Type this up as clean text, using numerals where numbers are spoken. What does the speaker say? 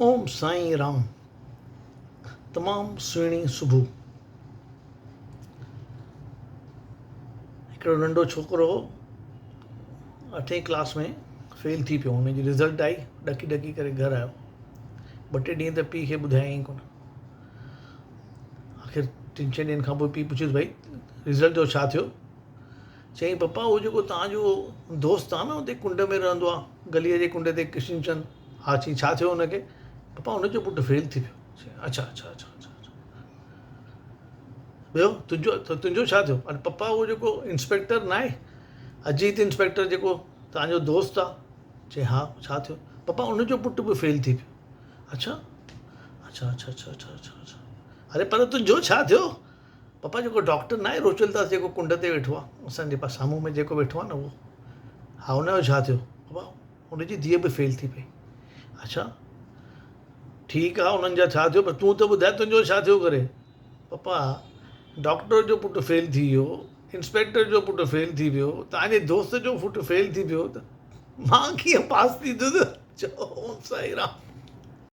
اوم سائين رام تمام سهڻي صبح. هڪڙو ننڍو ڇوڪرو هو اٺين ڪلاس ۾ فيل ٿي پيو هن جي رزلٽ آئي ڏڪي ڏڪي ڪري گهر آيو ٻه ٽي ڏينهن ته پيء کي ٻڌايائين ڪونه آخر ٽن چئن ڏينهن کان پوء پيء پڇيس ڀئي رزلٽ جو ڇا ٿيو؟ چيائين پپا اهو جيڪو توهان جو دوست آهي نه اتي ڪنڊ ۾ رهندو آهي گليء جي ڪنڊ تي ڪشن چند ها چيائين ڇا ٿيو ان کي پپا ان جو پٽ فيل ٿي پيو چيائين اڇا اڇا اڇا اڇا اڇا ٻيو تنهنجو تنهنجو ڇا ٿيو اري پپا اهو جيڪو انسپيڪٽر نه آهي اجيت انسپيڪٽر جيڪو توهان جو دوست آهي چيائين ها ڇا ٿيو پپا ان جو پٽ به فيل ٿي پيو اڇا اڇا اڇا اڇا اڇا اڇا اڇا اري پر تنهنجو ڇا ٿيو پپا جيڪو ڊاڪٽر ناهي روچل داس جيڪو ڪنڊ تي ويٺو آهي اسان جي سامهون ۾ جيڪو ويٺو آهي نه اهو ها ان جو ڇا ٿيو پپا ان جي ڌيء به فيل ٿي پئي اڇا ٺيڪ آهي انهن جا ڇا ٿيو پر تون ته ٻڌاء تنهنجو ڇا ٿيو ڪري پپا ڊاڪٽر جو پٽ فيل ٿي ويو انسپيڪٽر جو پٽ فيل ٿي ويو تنهنجي دوست جو پٽ فيل ٿي ويو ته مان ڪيئن پاس ٿيندس چئو اوم سائين رام.